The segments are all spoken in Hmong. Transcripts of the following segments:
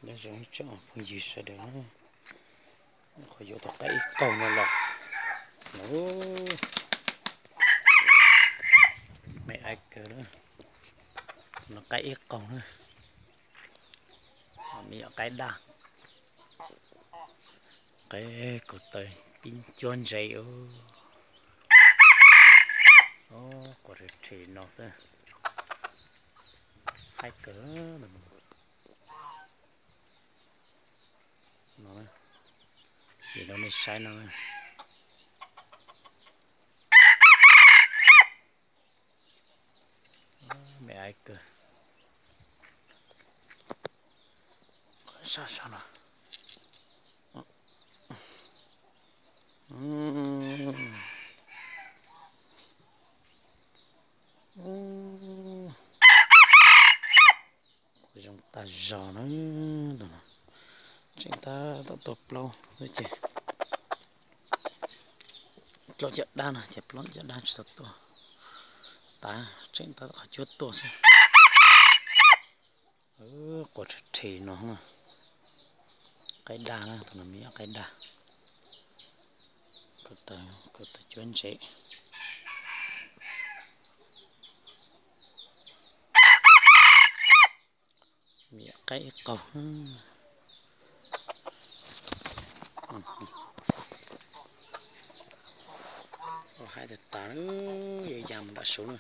Nyob zoo tsoom phooj ywg sawv daws na, qhov yuav tau qaib ib qaug no los, me aiv kawg, no qaib ib qaug na, me nyuam qaib daj, qaib kaus taw pib cuab ntse. Quas rhe rhe no xwb, haib kawg. No, vim no nej saib no, me aiv kawg. Sab sab no. Zoo tag zog na. Tseem tab tom tua plaub xwb ces, plaub caj dab no ces plaub caj dab tsis tau tua tas, tseem tab tom qhov cuab tuaj xwb. Quas rhe rhe no, qaib daj na, tus no me nyuam qaib daj, kaus taw cuab ntse. Me nyuam qaib ib qaug. Haib tas tas, yuav ya mus nram saud na.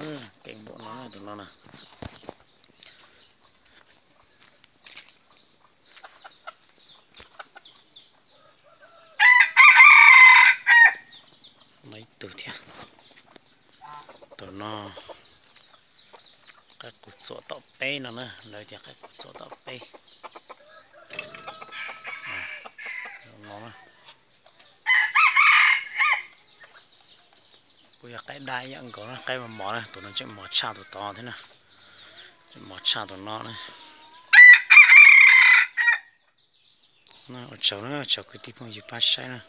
Ub, keej npaum no tus no na. No ib tug thiab. Tus no qaib qus txuam tom peb no na, lawv tias qaib qus txuam tom peb. No, kuj yog qaib daj ib yam nkaus na, qaib mos mos na, tus no tseem mos tshaj tus tod thiab na. Tseem mos tshaj tus no na. Ua tsaug na, tsaug kwv tij phooj ywg pab saib na.